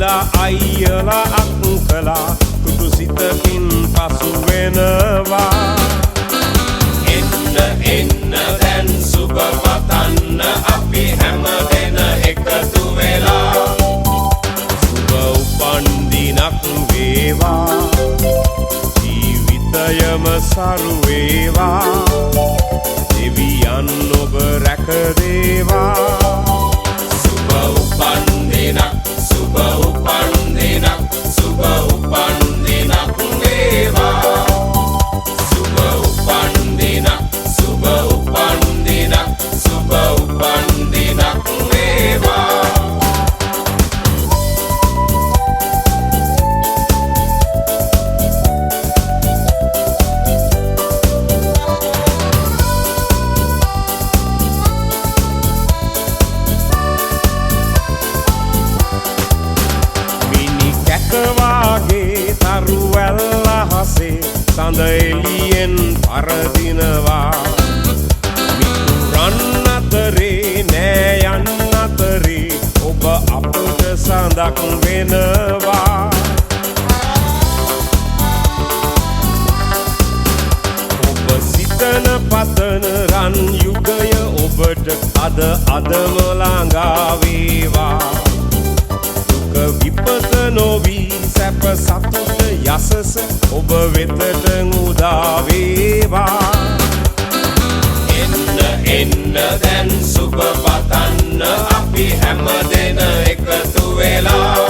මල්ලිලා අයියලා අක්කලා තුටු සිතකින් පසු වෙනවා. එන්න එන්න දැන් සුබ පතන්න අපි හැම දෙන එකතු වෙලා. සුබ උපන් දිනක් වේවා, ජීවිතයම සරු වේවා, දෙවියන් ඔබ රැක දේවා. සුබ උපන් දිනක්, සුබ උපන් දිනක්, සුබ උපන් දිනක් වේවා. සුබ උපන් දිනක්, සුබ උපන් දිනක්, සුබ උපන් දිනක් වේවා. මිනි කැක වාගේ තරු වැල් අහසේ සඳ එළියෙන් පරදිනවා. මිතුරන් අතරේ නෑයන් අතරේ ඔබ අපට සඳක් වෙනවා. ඔබ සිතන පතන රන් යුගය ඔබට අද අදම ළඟා වේවා. දුක විපත නොවී සැප සතුට යසස ඔබ වෙතට උදා වේවා. එන්න එන්න දැන් සුබ පතන්න අපි හැම දෙන එකතු වෙලා.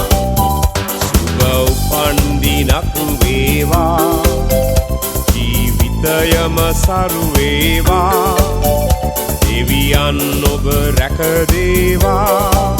සුබ උපන් දිනක් වේවා, ජීවිතයම සරු වේවා, දෙවියන් ඔබ රැක දේවා.